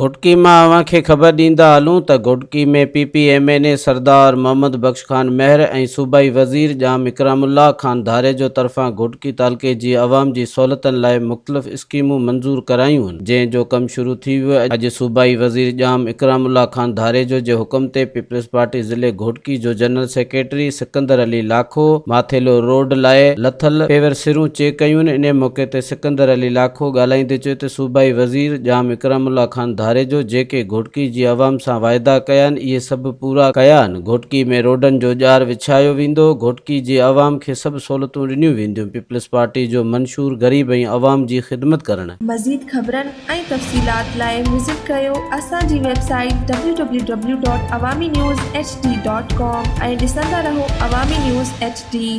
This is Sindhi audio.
گهوٽڪي مان اوهان کي خبر ڏيندا هلون ته Ghotki ۾ P P M N A Sardar Muhammad Bakhsh Khan Mehar ۽ صوبائي وزير ڄام اڪرام الله خان ڌاريجو طرفان گهوٽڪي تعلقي جي عوام جي سهولتن لاء مختلف اسڪيمون منظور ڪرايون هن جنهن جو ڪم شروع ٿي ويو اڄ صوبائي وزير ڄام اڪرام الله خان ڌاريجو جي حڪم تي پيپلز پارٽي ضلعي گهوٽڪي جو general secretary Sikandar Ali Lakho Mathelo road لاء لٿل پيور سرون چيڪ ڪيون انهي موقعي تي سڪندر علي لاکو ڳالهائيندي چيو ته صوبائي وزير ڄام اڪرام الله خان ڌاريجو جيڪي گهوٽڪي جي عوام سان واعدا ڪيا آهن اهي سڀ پورا ڪيا آهن گهوٽڪي ۾ روڊن جو ڄار وڇايو ويندو گهوٽڪي جي عوام کي سڀ سهولتون ڏنيون وينديون پيپلز پارٽي جو منشور غريب ۽ عوام جي خدمت ڪرڻ. مزيد خبرن ۽ تفصيلات لاء وزٽ ڪريو اسان جي website W W W dot Awami news H D dot com ۽ ڏسندا رهو عوامي نيوز ايڇ ڊي.